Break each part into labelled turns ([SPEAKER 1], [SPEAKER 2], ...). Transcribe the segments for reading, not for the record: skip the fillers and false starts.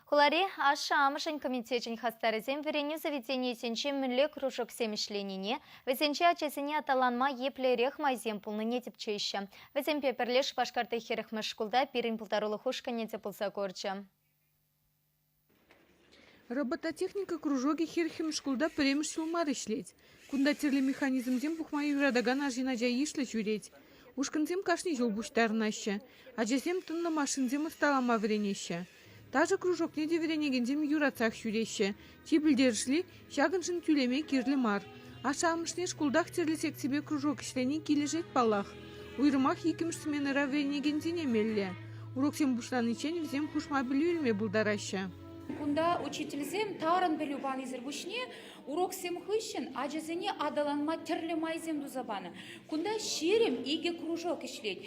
[SPEAKER 1] Хулари ашшӗ-амӑшӗн комитечӗн хастарӗсем вӗренӳ заведенийӗсенче мӗнле кружоксем ӗҫленине, вӗсенче ачасене аталанма еплерех майсем пулнине тӗпчеҫҫӗ. Вӗсемпе пӗрле Шупашкарти 40-мӗш шкулта пирӗн пултарулӑх ушкӑнӗ те пулса курчӗ.
[SPEAKER 2] Робототехника кружокӗ 40-мӗш шкулта пӗрремӗш ҫул мар ӗҫлет. Кунта тӗрлӗ механизмсем пухма юратакан арҫын ача йышлӑ ҫӳрет. Ушкӑнсем кашни ҫул пуҫтарӑнаҫҫӗ. Ачасем тӑнлӑ машинсем ӑсталама вӗренеҫҫӗ. Ташӑ кружокне те вӗренекенсем юратсах ҫӳреҫҫӗ. Чи пӗлтерӗшли – ҫакӑншӑн тӳлеме кирлӗ мар. Ашшӗ-амӑшне шкултах тӗрлӗ секципе кружок ӗҫлени килӗшет паллах. Уйрӑмах иккӗмӗш сменӑра вӗренекенсене меллӗ. Уроксем пуҫланиччен вӗсем хушма пӗлӳ илме пултараҫҫӗ.
[SPEAKER 3] Кунта учительсем тарӑн пӗлӳ панисӗр пуҫне уроксем хыҫҫӑн ачасене аталанма тӗрлӗ майсем туса панӑ. Кунта 22 кружок ӗҫлет.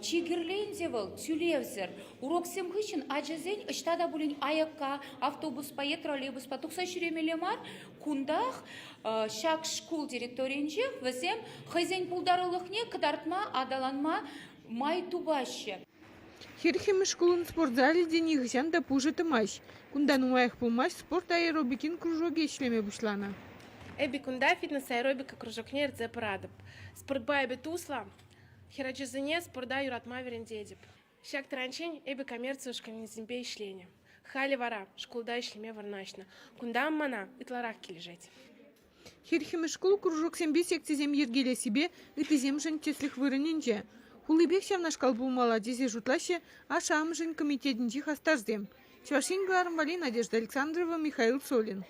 [SPEAKER 3] Чи кирли ӗнтӗ вӑл тӳлевсӗр. Уроксем хыҫҫӑн ачасен ӑҫта та пулин аякка автобуспа е троллейбуспа тухса ҫӳремелле мар. Кунтах ҫак шкул территорийӗнчех вӗсем хӑйсен пултарулӑхне кӑтартма, аталанма май тупаҫҫӗ.
[SPEAKER 2] Хӗрхӗмӗш шкулӑн спортзалӗ те нихӑҫан та пушӑ тӑмасть. Кунта нумаях пулмасть спорт аэробикин кружокӗ ӗҫлеме пуҫланӑ.
[SPEAKER 4] Эпӗ кунта фитнес-аэробика кружокне ертсе пыратӑп. Спортпа эпӗ туслӑ, хӗрачасене спорта юратма вӗрентетӗп. Ҫак таранччен эпӗ коммерци ушкӑнӗсемпе ӗҫленӗ. Халӗ вара шкулта ӗҫлеме вырнаҫнӑ. Кунта мана ытларах килӗшет.
[SPEAKER 2] Хӗрхӗмӗш шкул кружоксемпе секцисем йӗркелессипе ыттисемшӗн тӗслӗх вырӑнӗнче. Хулипех ҫавнашкал пулмалла тесе шутлаҫҫӗ ашшӗ-амӑшӗн комитетӗнчи хастарсем. Чӑваш Ен кӑларӑм валли Надежда Александрова, Михаил Солин.